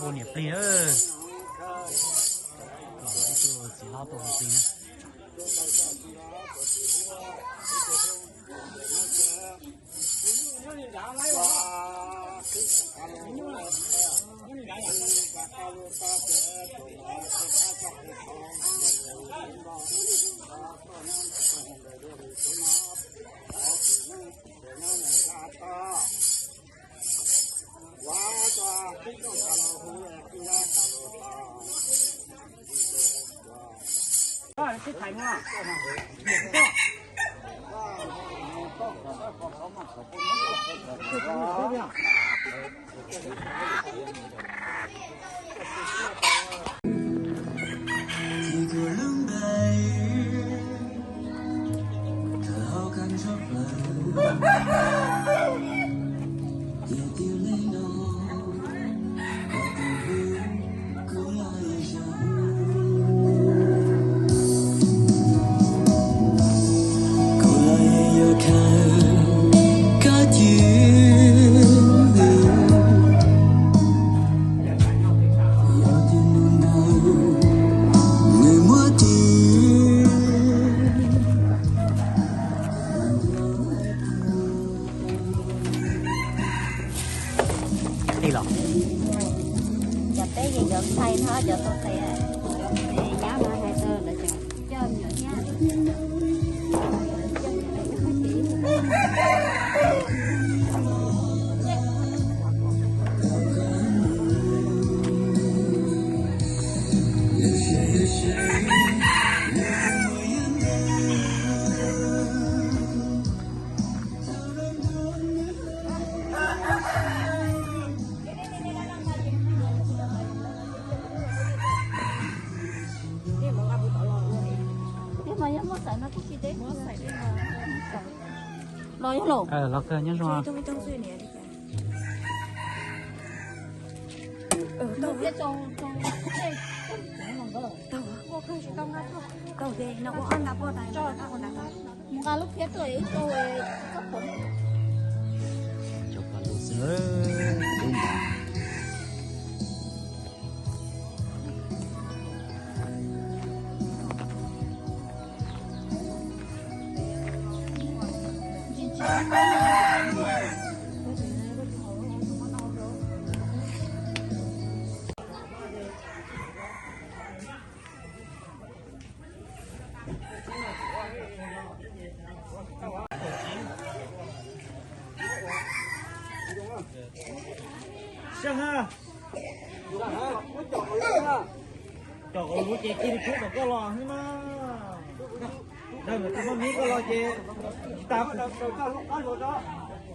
Ua niam plig, ib tug txiv hlob tuaj ua plig na. Ib los, cov peb ces cov ntxhais no cov tau tes, cov nyab no hais tias lawv tseem coj me nyuam thiab. Los yog los. Los kawg nyob zoo. Mus nqa lub phiab tuaj ib tug. Cov hauv lub ces cia li pub kom koj los xwb na. Dag ntawm tus poj niam koj los ces tsis tas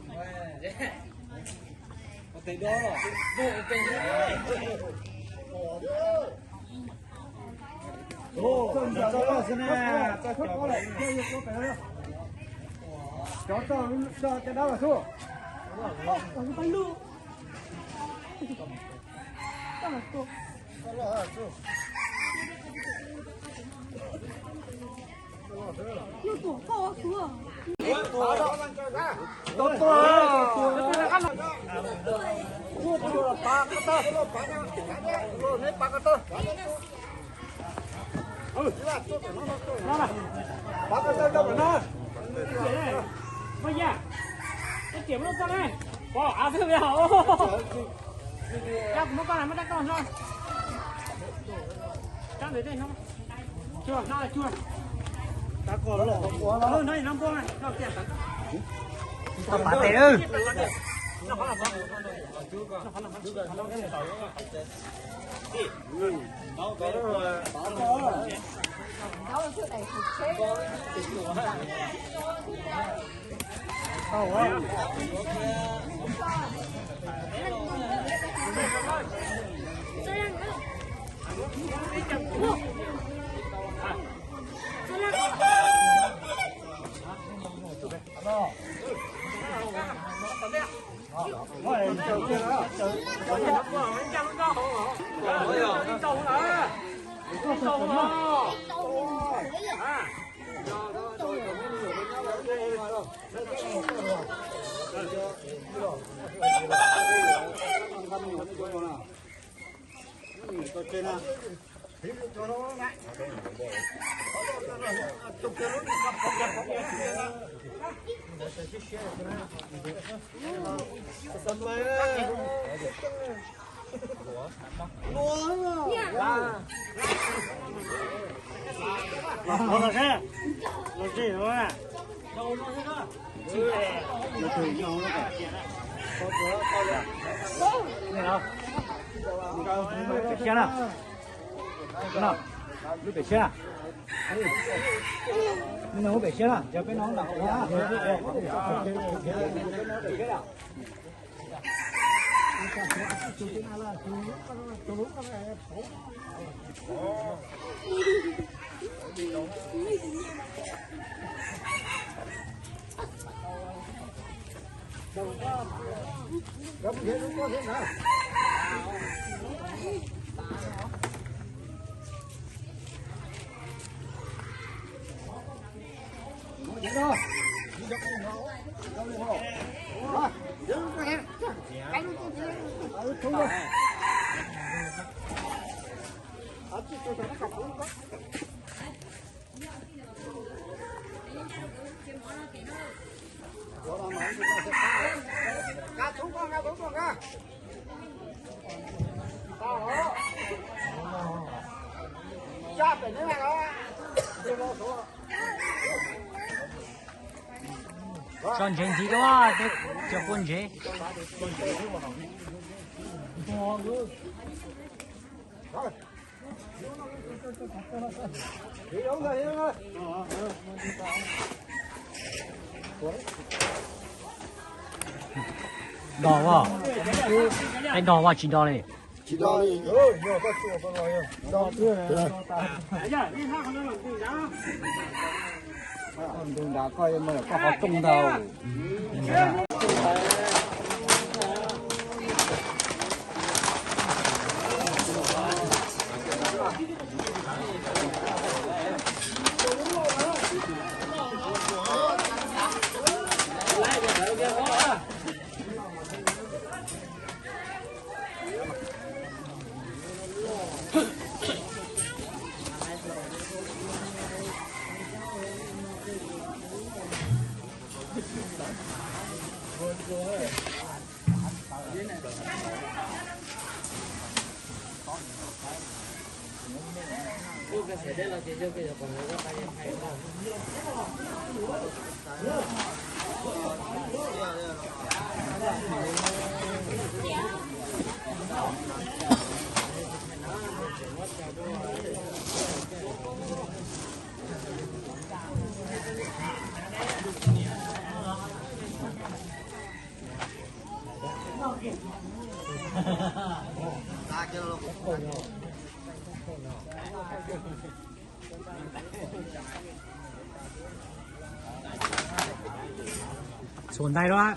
kuv. Cov txawj loj xwb na, cov, cov dab los xwb. Tau pas tes. Pem siab na, lub pem siab na, nws pem siab na, yog peb no na. Tso ntsev ntxiv dua, cov kua ntsev. Nrog as, nrog as tsis nrog li. Ntug nrad koj, koj qhov rooj ntau. Txhuam ntais lawm.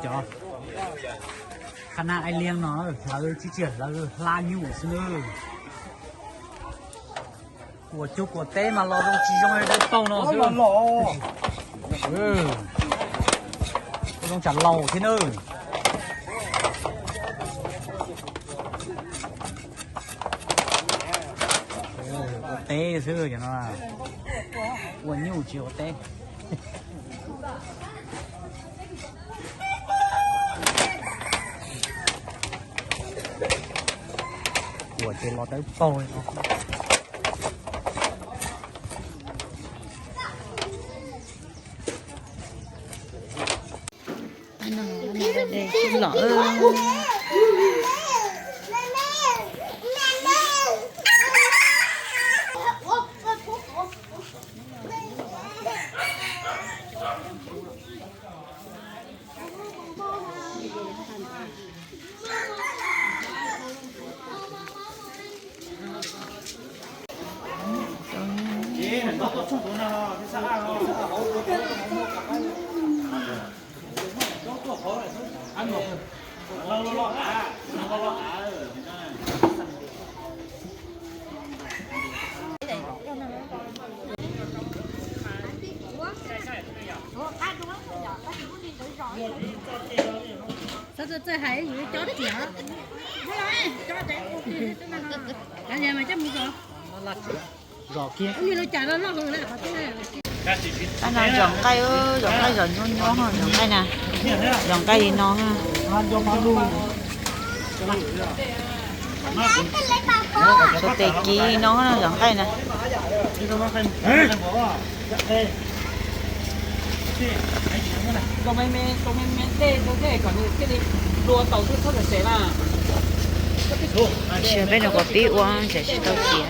Cov qhab nab aib liab no hlawv tsis tsim hlawv hla nyuj xwb na. Kuam cuag kuam teb mas los zoo tsis zoo dawb paug no xwb. Zoo tsam laus thiab na. Ua teb xwb no, ua nyuj tsis ua teb. Dawb paug li no. Los. Txhob txawj hais, yus cov tiag. Kav liam mas coj mus zos. Ub, yog lub cas loj loj heev na. Pab no zom nqaij, zom nqaij zom nyuab nyuab, zom nqaij na, zom nqaij li no. Tus tes kiv li no zom nqaij na. Sawv peb no kom pib ua tsam tsis tau tiav.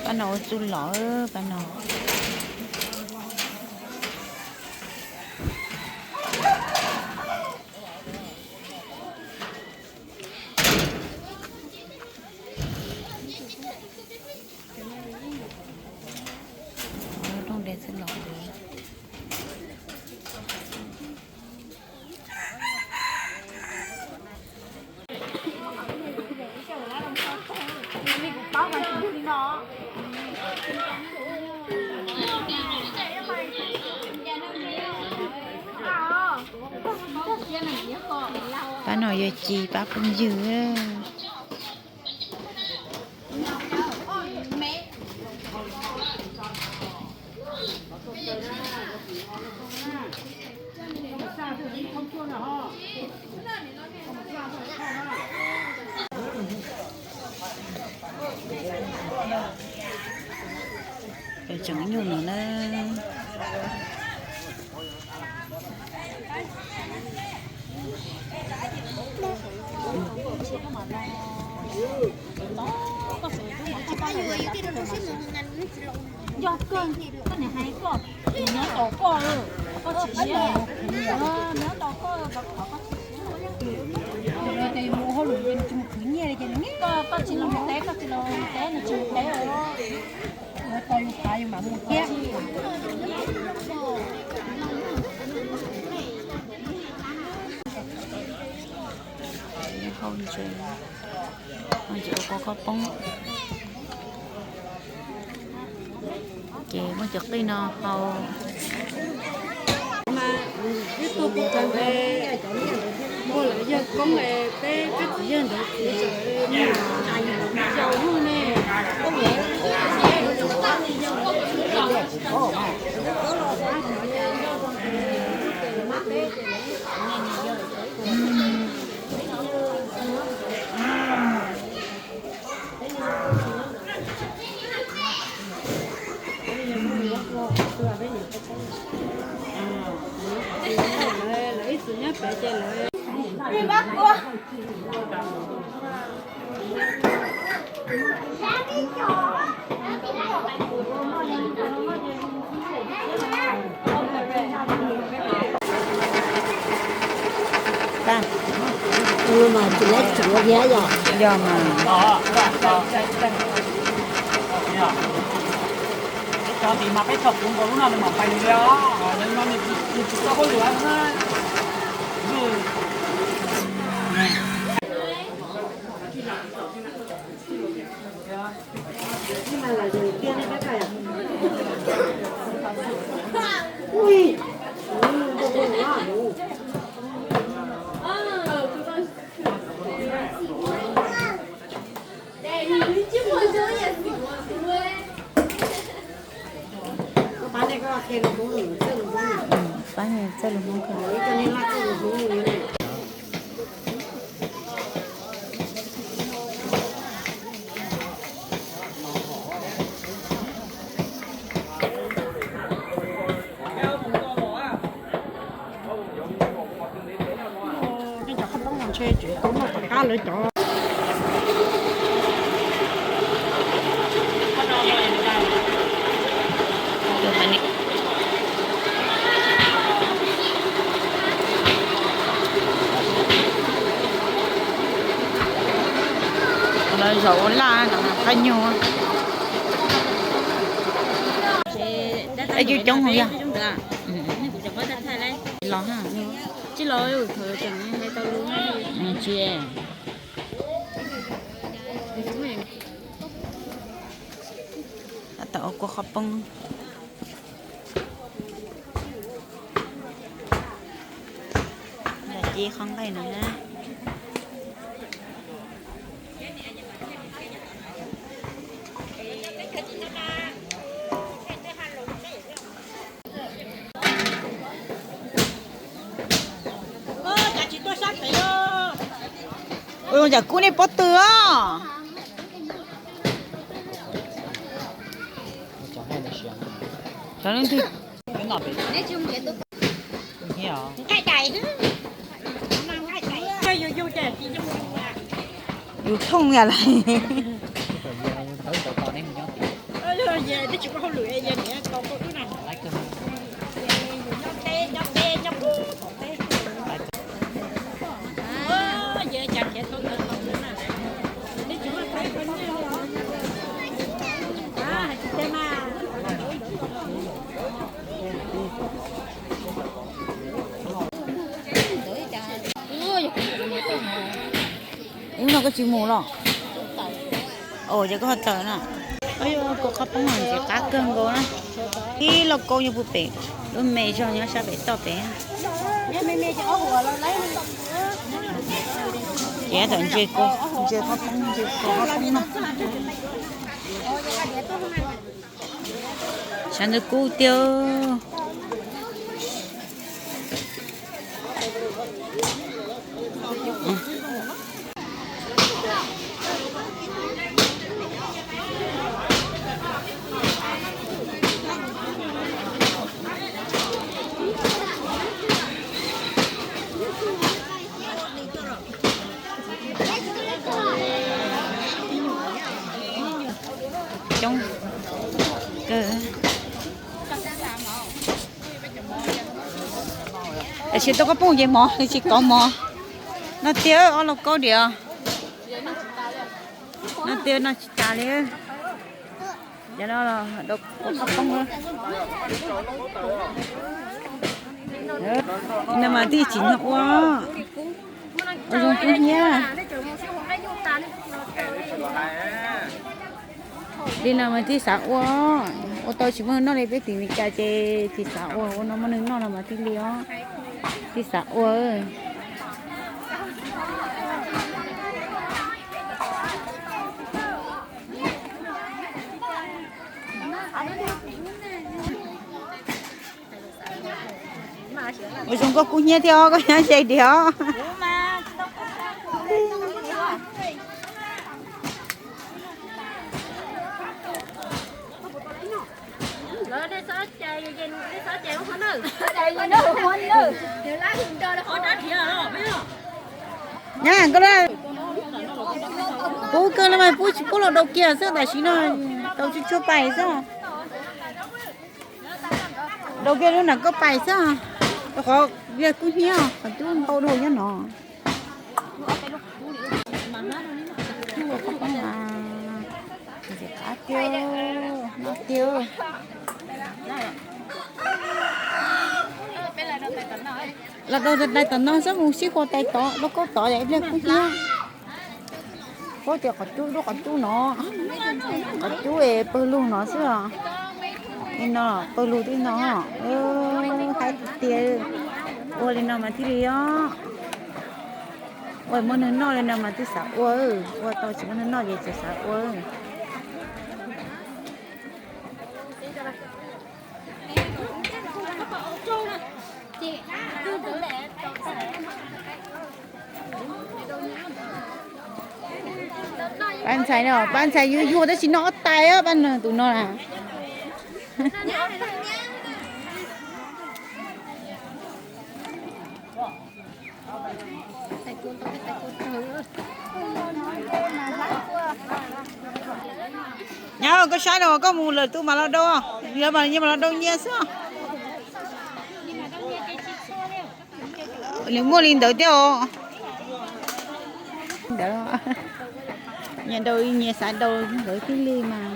Pab no ua txuj lom, pab no. Rooj diav txwj lom ntawd. Pab no yog ci pab phooj ywg. Tseem nyuj no na. Yog kawg, koj niam hais koj, nws nyob tos koj, koj tsis siab, nyob tos koj, koj tsis siab. Ces mus hauj lwm ces nws tsis mus khwv nyiaj li ces nws, koj tsis los teb, koj tsis los teb, nws tsis mus teb. Yuav tau yus tav yus mam mus thiab. Hau ntses, ntses ua kua koj poob. Ces muab cov qij no hau. Ib tug kuv kawm es muaj lawv yawg koob es peb kab txiv yawg ntawd txiv tseem me nyuam yau lug ne. Mas tsis laib tsuav thiab yom. Yog mas. Cov tim mas peb txog kuv nkaus lub no nws mam pais li os, no nws tsis txawj hauj lwm na. Txawj lus Hmoob kawg. Cov khaub poob no ntshe tseem tau noj tom qab lawv cov. Zaum ua laj no qab nyuj. Coob coob yog los tsis los. Tab tom ua kua khaub poob. Ces qhov nqaij no na. Ua cas kub nej pob tw os? Cov leej twg? Yus thooj yam lais. Ub, no koj tsis mus los? Ua ces koj ho tawm na. Kua khaub poob no ces qab kawg nkaus na. Ib lauj kaub nyob puag pem, lub me zog nyob sab pem toj pem. Ces tam ntses, ntses khaub poob, ntses khaub poob no. Sab ntawd kub tiag. Coob kawg. Tam sim tau khaub poob ces mov, tsis kov mov. No tiag, ob lauj kaub diam. No tiag, noj tsis tas li. Cov no los khaub poob. No mas tij tsim nyog ua, ua zoo kub hnyiab. Li no mas tij xav ua, ua tau tsis muaj neeg noj li peb tim Meskas ces tsis xav ua, ua no muaj neeg noj no mas tij li os, tij xav ua. Ua zoo koj kub hnyiab thiab os, koj hnyiab ze diam os. Nyab koj, pub kawg no mas pub tsis pub los daus kiag xwb, tam sim no tau tsuj tsuag pais xwb. Daus kiag lub nram koj pais xwb, rau qhov liaj kub hnyiab, qhov cub ntau dhau nyob no. Qab tiag, no tiag. Los daus tais tom no xwb, mus sib hua tais tod, lauj kaub tod, ib pliag kub hnyiab. Paub tias qhov cub, lub qhov cub no, qhov cub es pawg lug no xwb os. Li no pawg lug tib no, hais tias ua li no mas thiaj li os. Ua muaj neeg noj li no mas twb xav ua, ua tau tsis muaj neeg noj ces tseem xav ua. Tais no pab ntxhais yuag yuag tab sis noj ob tais pab no tus no na. Nyob koj saib no koj mus lawm tus mas los dau, lawv mas nyias mas los dau nyias xwb. Nws muaj li ntawd thiab os. Ntawd, nyias dau nyias xav dau nkawd thiaj li mas.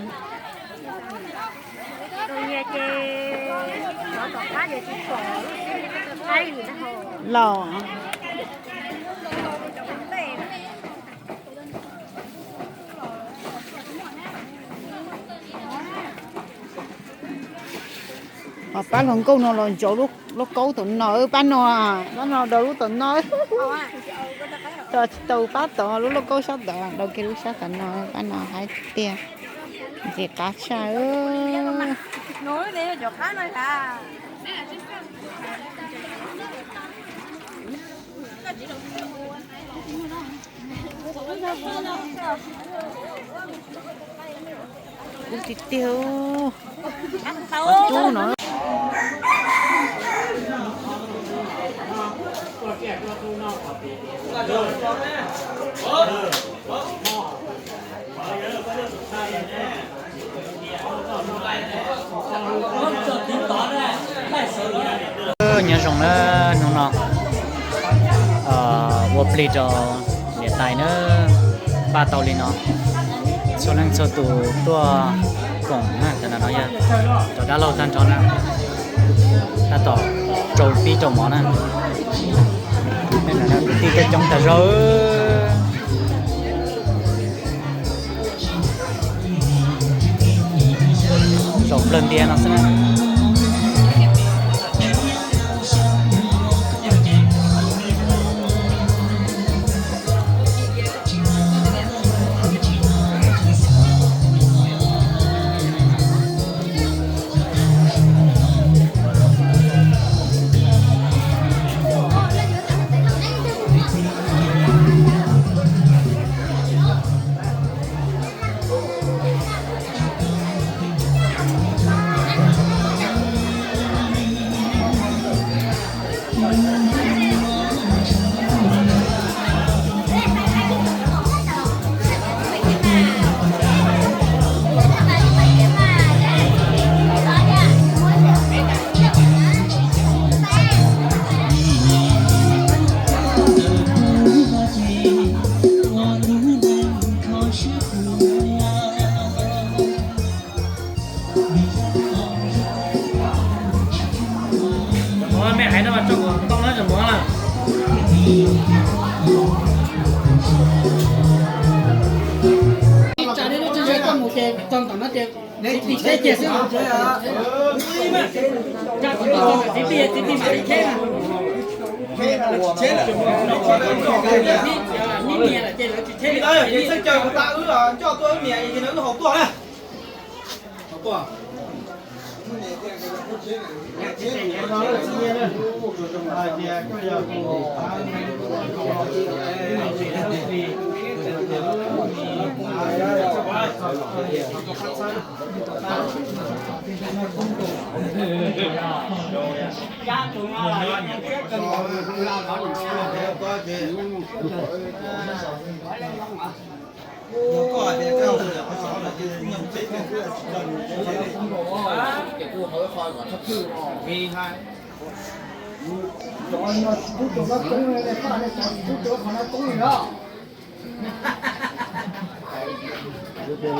Los. Ho pab hluas nkauj no los ntsaum lub lauj kaub tom no, pab no, pab no dau lub tom no. Tsis tau pab tod lub lauj kaub sab tod, dau kiag lub sab tom no, pab no haib tiag. Ntxim qab tshaj. Ub tiag tiag. Cub no. Nyob zoo na, hnub no ua plig rau niam tais na, npaj tau li no, txhua leej txhua tus tuaj koom na, tam no yog cov dab laug tag nrho na, tab tom rau pib rau mov na, kwv tij tuaj coob tag zog. Zaum plawg ntias no xwb na. Mej hais no mas tso kom tau na, tso mov na. Ib tsam nej lub tsis ze koj mus ces txog tom no ces tsis teb kiag xwb. Txiv tij, txiv tij mam li cheb na. Nib nias lawm ces lawv tsis cheb li.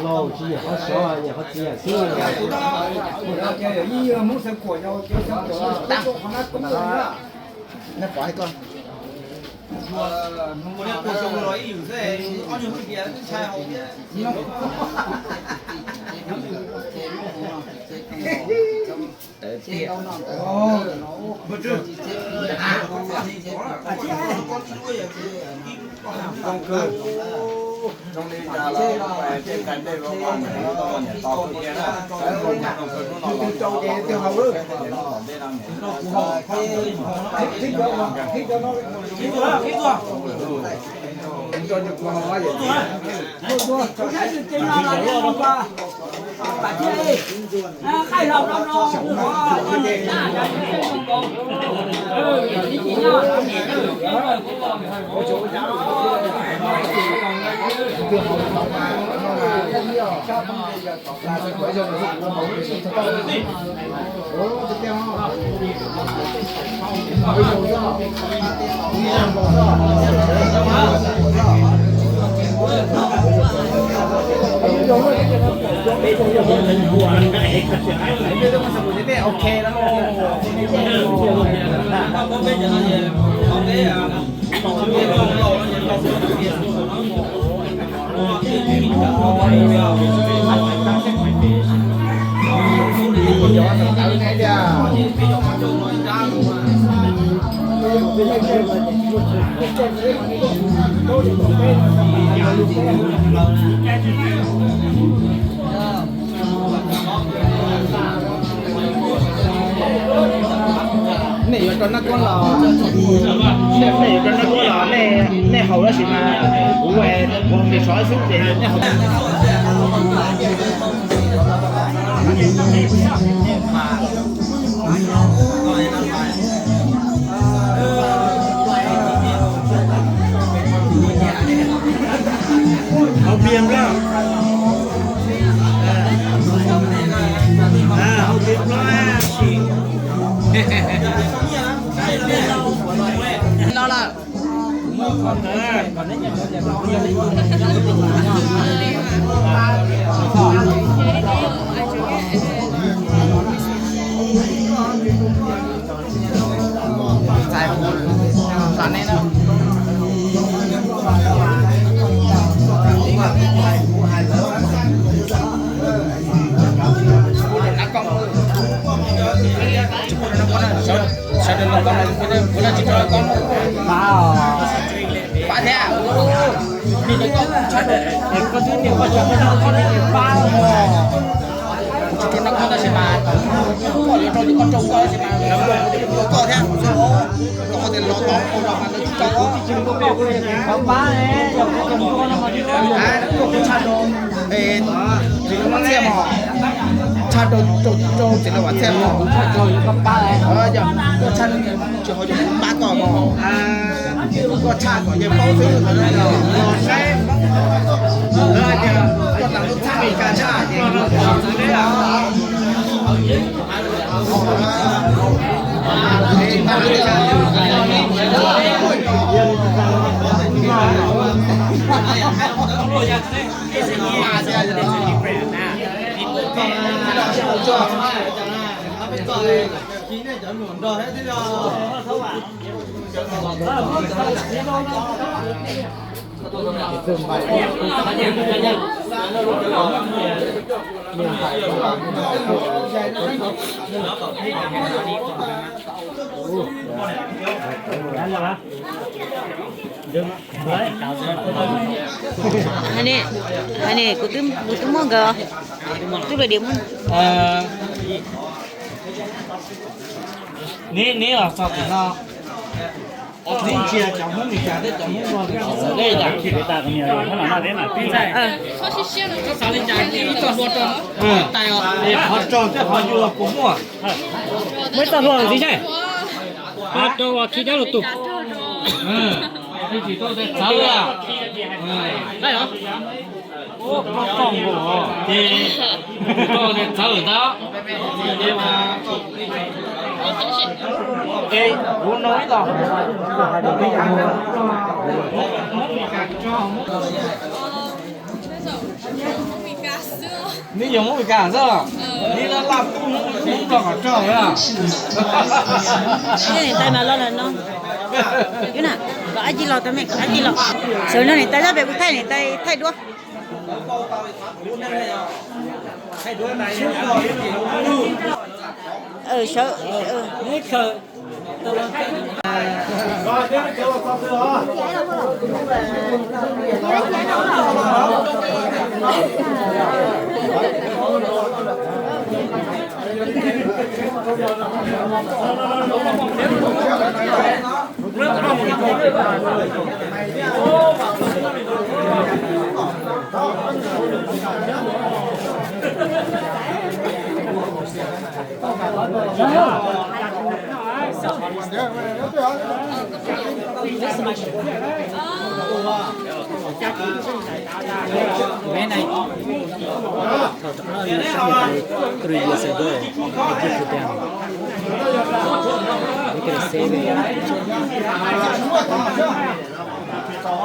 Lauj, tsis yog qhov sov, yog qhov txias xwb. Nej yuav rau nab koob los, nej yuav rau nab koob los nej, nej haus tab sis mas kuv, kuv hais tias sov xwb ces nej haus. Haus pias nplog. Haus pias nplog. Los lawm. Sawv daws los koj, kuv no tsis tau los koj. Pab thiab. Koj twb niam koj tsis tau los koj, pab os. Kuv tsis tau los koj tab sis mas koj yuav rau ces koj rau koj tab sis mas koj thiab. Koj tias los tau los mas lawv tsis tau. Qhov pab ne, yog kuv tus npua no mas, koj kuv tshaj rau, txiv lawv Vam Txhiaj mog, tshaj rau, rau, rau txiv lawv Vam Txhiaj mog, tshaj rau yog koj pab, yog koj tshaj rau tsis ho yog kuv pab koj mog, koj tshaj kom yawg paub xwb, los saib, lawv hais tias koj tas lub txhab Amelikas tshaj ces Hais ne, hais ne, kuv twb, kuv twb muaj nkawd, twb lawv diam muaj. Neb, neb los txog tim no, neb ntsia cov Hmoob Meskas thiab cov Hmoob Nplog tsis txawv deb cas? Es qhov raug thiab qhov yuag puas muaj? Muaj ib txoj hlua ntxiv ne. Qhov raug khi dab lug tus. Tsis tau txawv, txawv npaum ces txawv ntawd. Es kuv nug ib los, neb yog Hmoob Meskas xwb los? Neb laj laj tub Hmoob Nplog kom raug lawm. Niam tais mas los lawm no. Yus na, kom ab ci los tau me, kom ab ci los. Sawv no niam tais txhob pem kuv thaij, niam tais thaij duab. Sawv, Ves na, thaum rov qab no sab three years ago, I give to them. They gonna save it. No, tsis tau.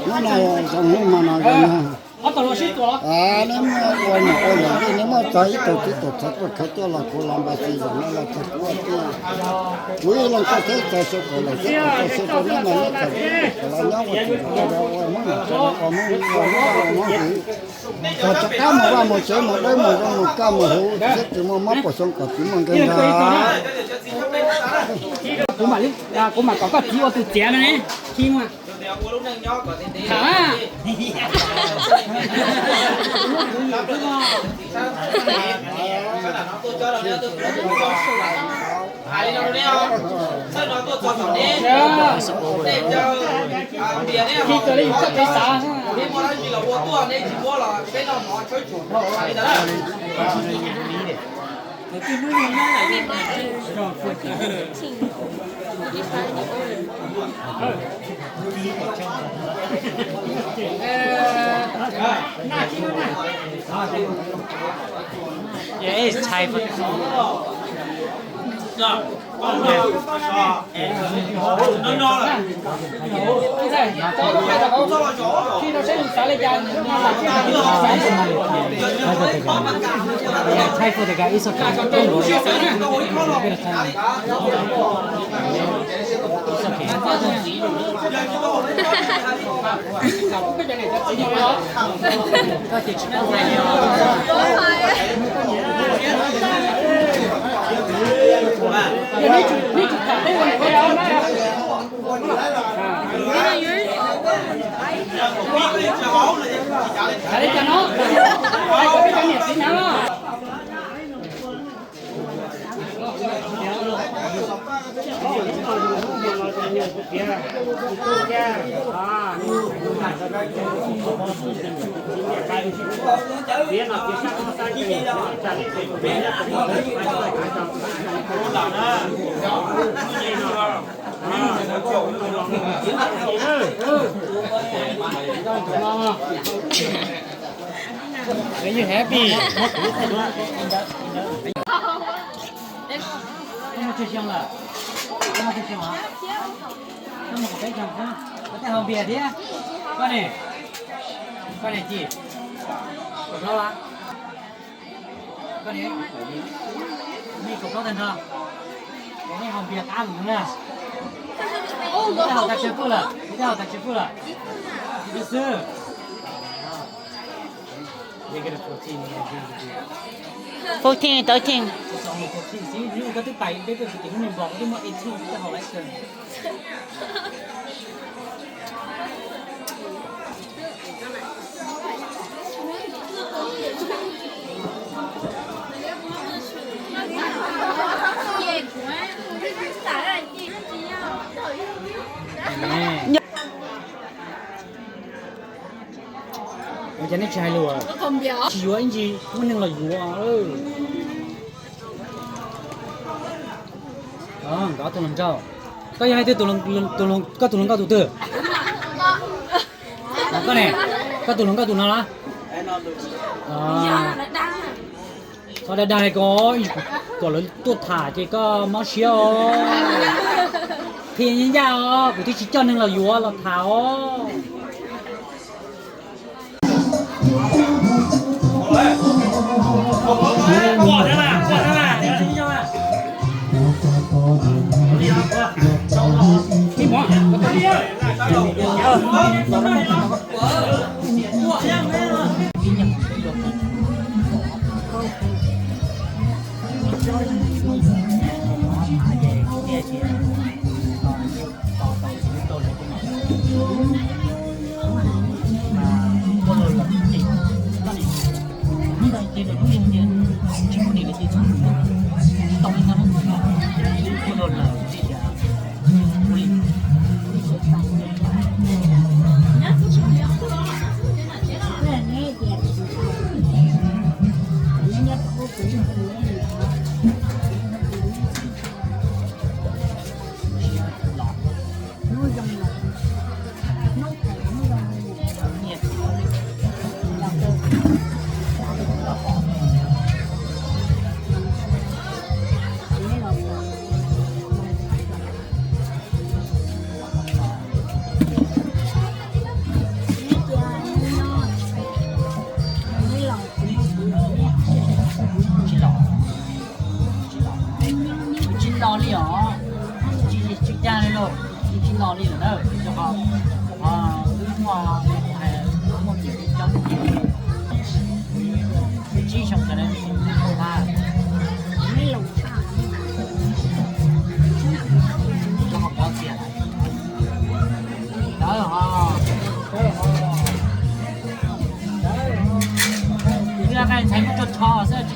Hnub no zoo hnub mas no zoo na. Neb muab ua nom ua lawm, neb muab txog ib tug txiv tub txog tuaj khaws tuaj los kuv los npaj xis yom, neb los txog kuv ua tuaj. Kuv ib leeg tuaj teb txog xyoo kaum lawm, txog kaum xyoo rau neb mas neb khaws los nyob ua tus ua ua Hmoob, ua Hmoob, ua Hmoob, ua Hmoob hwv. Txog rov qab mus vaj mus tsev mus dawb mus zoo mus kaj mus huv, siab tsis muaj mob puas xyoo kom tsis muaj nkeeg ntag. Kuv mam kom koj txiv ua tus txiav no ne. Tham. Are you happy? Koj muaj tsawg xyoo lawm? Koj muaj tsawg xyoo hos? Koj muaj kaum peb xyoo, koj tej haus npias thiab. Koj ne? Koj ne Ci? Kaum plaub lawm? Koj ne? Nej kaum plaub tag nrho. Ua nej haus npias qab mus na. Neb twb haus tas tsawg fwj lawm? Neb twb haus tas tsawg fwj lawm? Ib xwb. Fourteen, thirteen. Ua cas nej tsis hais lus? Tsis yuav ib ntsis muaj neeg los yuav. Nkawd ob tug hluas nraug. Koj yog leej twg? Koj tus hluas nkauj tus twg? Koj ne? Koj tus hluas nkauj tus no los? Koj dag dag li ko, kom lawv tuaj tham ces koj mob siab os. Qhia ncaj ncaj os, kuv twb tsis coj neeg los yuav los tham os. Tsis los li os, tsis tsis tag li lauj, tsis los li lawm na. Rau qhov wb muaj, muaj kev coob, tsib xyoo sawv daws tsis tau tag. Rau qhov pov tias lawv ho, lawv ho, twb nqaij ntxhais muab tso rho xwb,